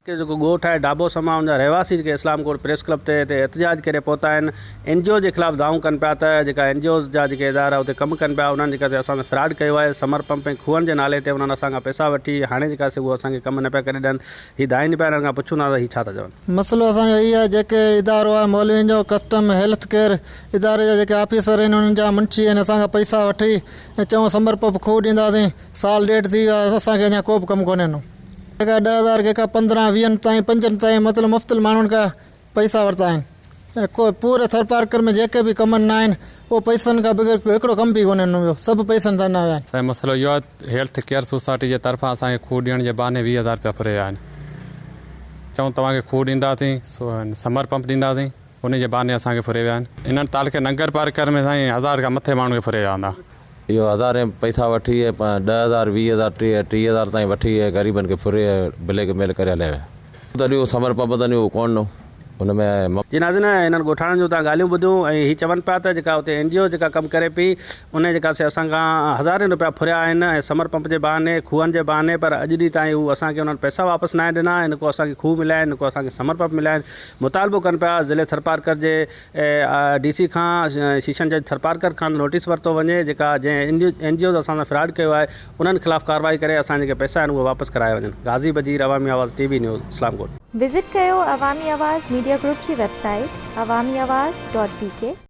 ڪي جيڪو ڳوٺ آهي ڊاٻو سما ان جا رهواسي جيڪي اسلام ڪوٽ پريس ڪلب تي هتي احتجاج ڪري پهتا آهن اين جي اوز جي خلاف دانهون ڪن پيا ته جيڪا اين جي اوز جا جيڪي ادارا اتي ڪم ڪن پيا انهن جيڪا سي اسان سان فراڊ ڪيو آهي سمر پمپ ۽ کوهن جي نالي تي انهن اسان کان پئسا وٺي هاڻي جيڪا سي اهو اسان کي ڪم نه پيا ڪري ڏين هي دانهين پيا انهن کان پڇون ٿا ته هي ڇا ٿا چون. مسئلو اسان جو هي آهي جيڪي ادارو آهي مولوين جو ڪسٽم هيلٿ ڪيئر اداري جا جيڪي آفيسر آهن انهن جا منشي آهن اسان کان پئسا وٺي ۽ چون سمر پمپ کوهه ڏينداسين سال ڏيڍ ٿي ويو آهي اسان کي اڃا ڪو به ڪم ڪونهي ڏنو. ڪنهن کان 10,000 ڪنهن کان 15 ويهن تائين پنجن تائين مطلب مفتل ماڻهن کان پئسا ورتا آهن ۽ ڪو پوري ٿرپارڪر ۾ جيڪي به ڪم ڏنا آهن اهو پئسن کان بغير هڪڙو ڪم به ڪونهي ڏنو ويو سڀ پئسن سان ڏنا ويا آهن. سائين مسئلو اهو آهي ته هيلٿ ڪيئر سوسائٽي جي طرفان اسان کي کوهه ڏيڻ جي بهاني 20 هزار رپيا ڦري ويا آهن چئون توهان کي کوهه ڏينداسين سمر پمپ ڏينداسين انهي جي بهاني اسان کي ڦري ويا آهن انهن تعلقي ننگر پارڪر ۾ سائين هزار کان مٿي ماڻهن کي ڦري ويا هوندا. اهو هزارين پئسا وٺي ۽ 10 هزار، 20 هزار، 30 هزار تائين وٺي ۽ غريبن کي ڦري ۽ بليڪ ميل ڪري هليا ويا. تڏهن اهو سمر پمپ تڏهن اهو ڪونه ڏنو. ان ۾ م. جي ناظرين انهن ڳوٺاڻن جون توهان ڳالهيون ٻڌيون ۽ هي چون پيا ته جيڪا اتي اين جي او جيڪا ڪم ڪري پئي انهي جيڪا سي اسان کان هزارين رپيا ڦريا آهن ۽ سمر پمپ جي بهاني کوهن جي بهاني پر اڄ ڏينهن تائين هو اسان کي انهن پئسا واپس ناهن ڏنا ۽ نڪو اسان کي کوهه مليا آهن نڪو اسان کي سمر پمپ مليا آهن مطالبو ڪن پيا ضلعي ٿرپارڪر جي ڊي سي کان سيشن جج ٿرپارڪر کان نوٽيس ورتو وڃي جيڪا جنهن اين جي اوز اسان سان فراڊ ڪيو آهي انهن خلاف ڪارروائي ڪري اسان جيڪي پئسا آهن اهي واپس ڪرايا وڃن Ghazi Bajeer Awami Awaz T V news Islamkot. Visit ڪيو عوامي آواز ميڊيا گروپ جي website Awami Awaz dot B K.